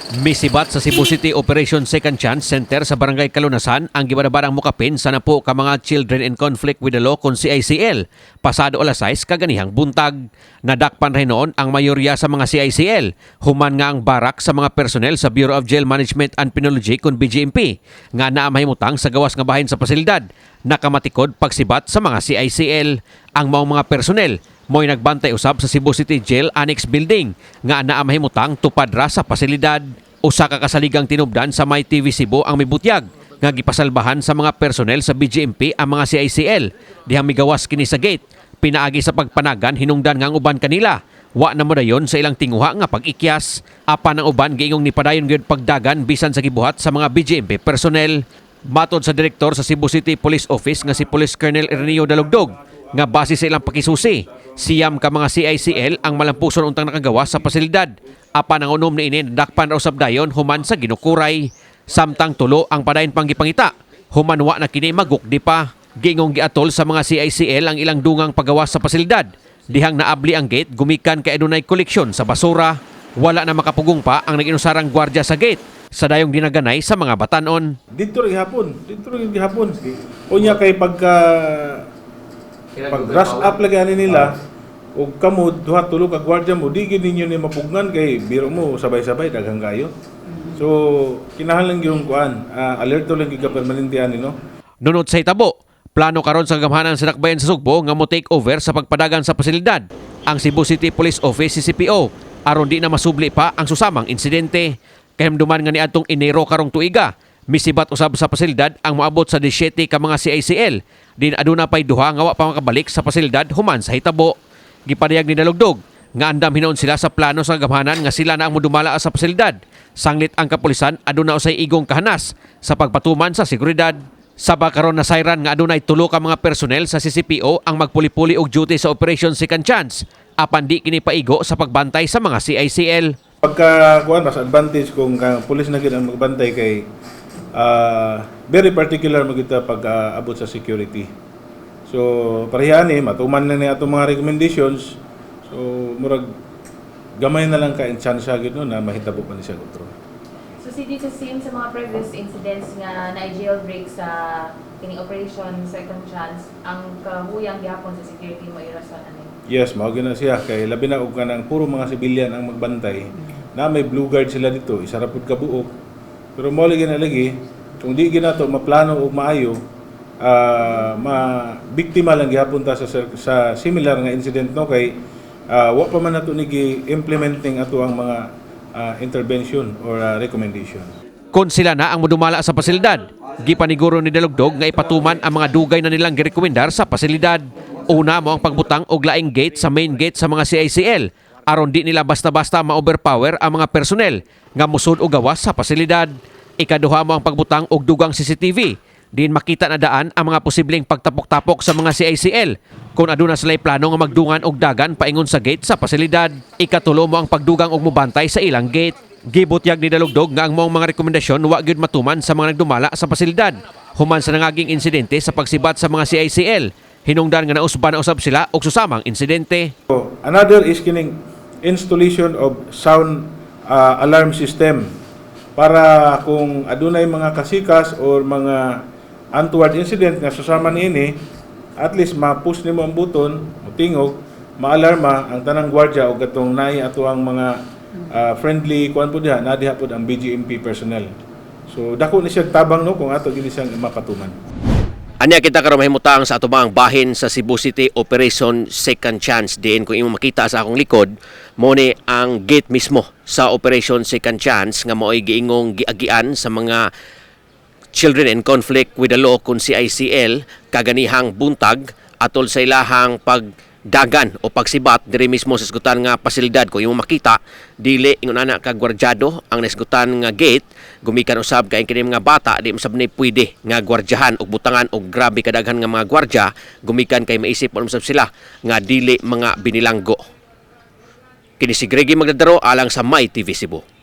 Misibat sa Cebu City Operation Second Chance Center sa Barangay Kalunasan ang gibanabanang mukapin sa napo ka mga Children in Conflict with the Law kon CICL pasado alas 6 kaganihang buntag. Nadakpan rin noon ang mayorya sa mga CICL human nga ang barak sa mga personnel sa Bureau of Jail Management and Penology kon BJMP nga naa mahimutang sa gawas nga bahin sa pasilidad nakamatikod pagsibat sa mga CICL. Ang maong mga personnel mo'y nagbantay usab sa Cebu City Jail Annex Building nga naa mahimutang tupad ra sa pasilidad. Usa ka kasaligang tinubdan sa May TV Cebu ang mibutyag nga gipasalbahan sa mga personnel sa BJMP ang mga CICL dihang migawas kini sa gate. Pinaagi sa pagpanagan, hinungdan nga ang uban kanila wa na modayon sa ilang tinguha nga pag-ikyas. Apan ang uban giingong nipadayon gyud pagdagan bisan sa gibuhat sa mga BJMP personnel. Matod sa direktor sa Cebu City Police Office nga si Police Colonel Erneo Dalugdog nga base sa ilang pakisusi, 9 ka mga CICL ang malampuson untang nakagawas sa pasilidad. Apan ang 6 niini nadakpan ra usab dayon human sa ginukuray. Samtang 3 ang padayon pang gipangita. Human wa na kini magukdi pa. Giingong giatol sa mga CICL ang ilang dungang pagawas sa pasilidad. Dihang naabli ang gate gumikan kay adunay koleksyon sa basura. Wala na makapugong pa ang nag-inusarang gwardiya sa gate sa dayong dinaganay sa mga batanon. Dito rin gihapon, dito rin gihapon. Unya kay pagka pag rush up lagi ani nila ug kamo duha tulo ka gwardiya mo, di gid ninyo ni mapugnan kay biro mo sabay-sabay, daghang kayo. So kinahanglan gyud kuan, alerto lang gyud ka permanente ani, no. Nunot sa hitabo, plano karon sa gamhanan sa dakbayan sa Sugbo nga mo take over sa pagpadagan sa pasilidad ang Cebu City Police Office, CCPO, aron di na masubli pa ang susamang insidente. Kahinumduman nga niadtong Enero karong tuiga, misibat usab sa pasilidad ang moabot sa 17 ka mga CICL. Din aduna pay duha nga wa pa makabalik sa pasilidad human sa hitabo. Gipadayag ni Dalugdog nga andam hinuon sila sa plano sa gamhanan nga sila na ang modumala sa pasilidad. Sanglit ang kapulisan aduna usay igong kahanas sa pagpatuman sa seguridad. Saba karon nasayran nga adunay 3 ka mga personnel sa CCPO ang magpuli-puli og duty sa Operation Second Chance apan di kini paigo sa pagbantay sa mga CICL. Pagka kuan, mas advantage kung ka, pulis na gid ang magbantay kay very particular mo kita pag abot sa security. So pareha ni matuman na ni atong mga recommendations. So murag gamay na lang ka in chance gyud, no, na mahitabo pa ni siya otro. So sige, sa same sa mga previous incidents nga na jailbreak sa kining Operation Second Chance, ang kahuyang gihapon sa security mo irason ani? Yes, mao gyud na siya kay labi na og kanang puro mga civilian ang magbantay. Na may blue guard sila dito, isa ra pud ka buok. Pero mo lagi na lagi kung di ginato maplano og maayo, ma biktima lang gihapon ta sa similar nga incident, no, kay wa pa man nato ni implementing ato ang mga intervention or recommendation. Kung sila na ang modumala sa pasilidad, gipaniguro ni Dalugdog nga ipatuman ang mga dugay na nilang girekomendar sa pasilidad. Una mo ang pagbutang og laing gate sa main gate sa mga CICL aron di nila basta-basta ma-overpower ang mga personnel nga musud og gawas sa pasilidad. Ikaduha mo ang pagbutang og dugang CCTV din makita na daan ang mga posibleng pagtapok-tapok sa mga CICL kung aduna sila'y plano nga magdungan og dagan paingon sa gate sa pasilidad. Ikatulo mo ang pagdugang og mobantay sa ilang gate. Gibutyag ni Dalugdog nga ang maong mga rekomendasyon wa gyud matuman sa mga nagdumala sa pasilidad human sa nangaging insidente sa pagsibat sa mga CICL. Hinungdan nga nausban na usab sila og susamang insidente. So, another is kining installation of sound alarm system para kung adunay mga kasikas or mga untoward incident nga susama niini, at least ma-push nimo ang buton, motingog, maalarma ang tanang gwardiya o katong naay ato ang mga friendly kuan po diha, na diha pod ang BJMP personnel. So dako ni siya tabang, no, kung ato gini siyang mapatuman. Anya kita karon mahimutang sa atubang bahin sa Cebu City Operation Second Chance diin kung imo makita sa akong likod mo ni ang gate mismo sa Operation Second Chance nga mao'y giingong giagian sa mga Children in Conflict with the Law kun CICL kaganihang buntag atol sa ilahang pagdagan o pagsibat diri mismo sa isgutan nga pasilidad. Kung imo makita, dili ingon ana ka gwardyado ang naisgutan nga gate gumikan usab kay kini mga bata di usab ni pwede nga gwardyahan og butangan og grabe kadaghan nga mga gwardya gumikan kay maisip man usab sila nga dili mga binilanggo. Kini si Greggy Magdadaro alang sa My TV Cebu.